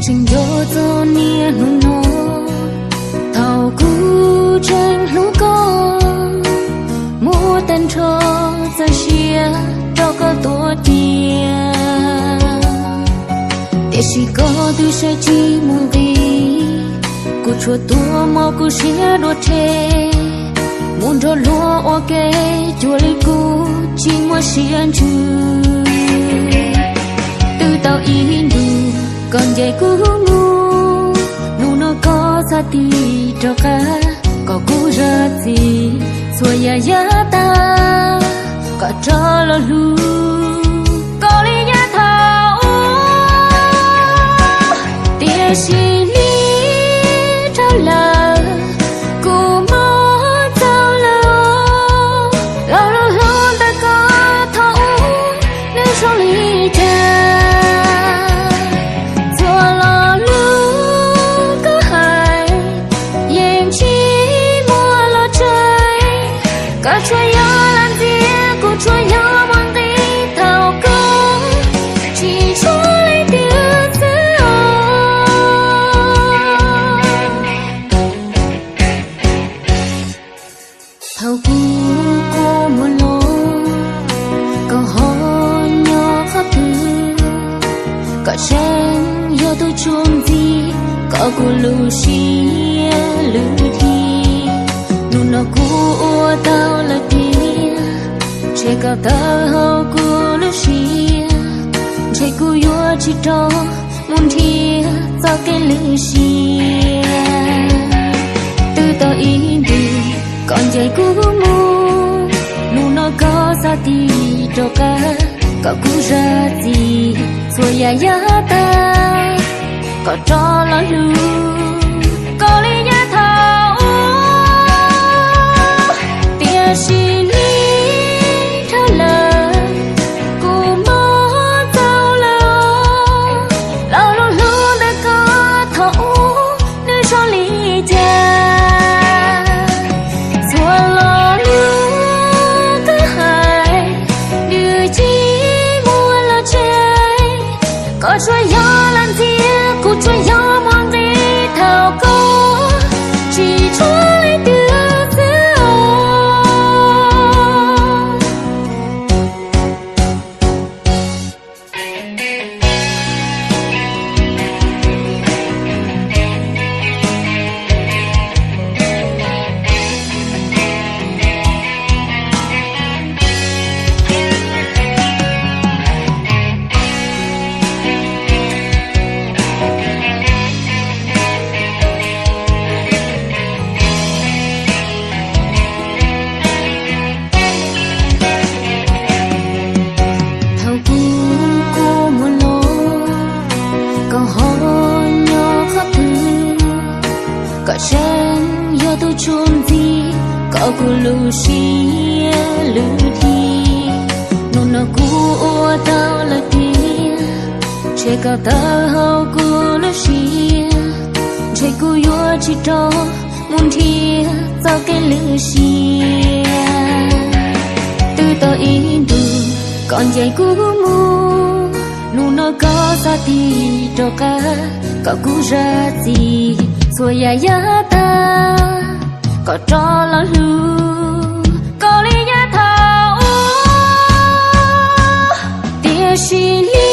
Tseem nco txog niaj hnub no, thaum kuv tseem hlub koj, muab tag nrho txoj sia rau koj tuav tiag. Tiam sis koj twb saib tsis mus nqis, kuv tshuav tua mov kuv siab dua rhe, mus nrog luag ua ke cuag li kuv tsis muaj siab ntsws. Twb tau ib ntus koj ncaim kuv mus, hnub no koj txhaj tig rov qab kom kuv zam txim txhua yam yav tag, kom rov los hlub koj li yav thaum ub. Tiam sis lig dhau lawm, kuv mob txaus lawm, los lub hlub ntawm koj thaum ub nws zoo li cas. Txhua lo lus koj hais yeej tsis muaj los tseeb, koj tsuas yog lam ntxias, kuv tsuas yog muaj nqis thaum koj tsis tshua leej twg xwb os. Thaum kuv kua muag los, koj ho nyob qhov twg? Koj tseem yog tus tshua ntxiv kom kuv lub siab lwj hli. Hnub no kuv ua tau lawm tiag, ntshe koj tawm hauv kuv lub siab, ntshe kuv yuav tsis rov mus nrhiav txoj kev lwm siab. Twb tau ib ntus koj ncaim kuv mus, hnub no koj txhaj tig rov qab kom kuv zam txim txhua yam yav tag, kom rov los hlub koj li yav thaum ub. Tiam sis lig dhau lawm, kuv mob txaus lawm, los lub hlub ntawm koj thaum ub nws zoo li cas. Txhua lo lus koj hais nws tsis muaj los tseeb, koj tsuas yog lam ntxias, kuv tsuas yog muaj nqis thaum koj tsis tshua leej twg xwb os. Thaum kuv kua muag los, koj ho nyob qhov twg? Koj tseem yog tus tshua ntxiv kom kuv lub siab lwj hli. Hnub no kuv ua tau lawm tiag, ntshe koj tawm hauv kuv lub siab, ntshe kuv yuav tsis rov mus nrhiav txoj kev lwm siab. Twb tau ib ntus koj ncaim kuv mus, hnub no koj txhaj tig rov qab kom kuv zam txim txhua yam yav tag, kom rov los hlub koj li yav thaum ub. Tiam sis li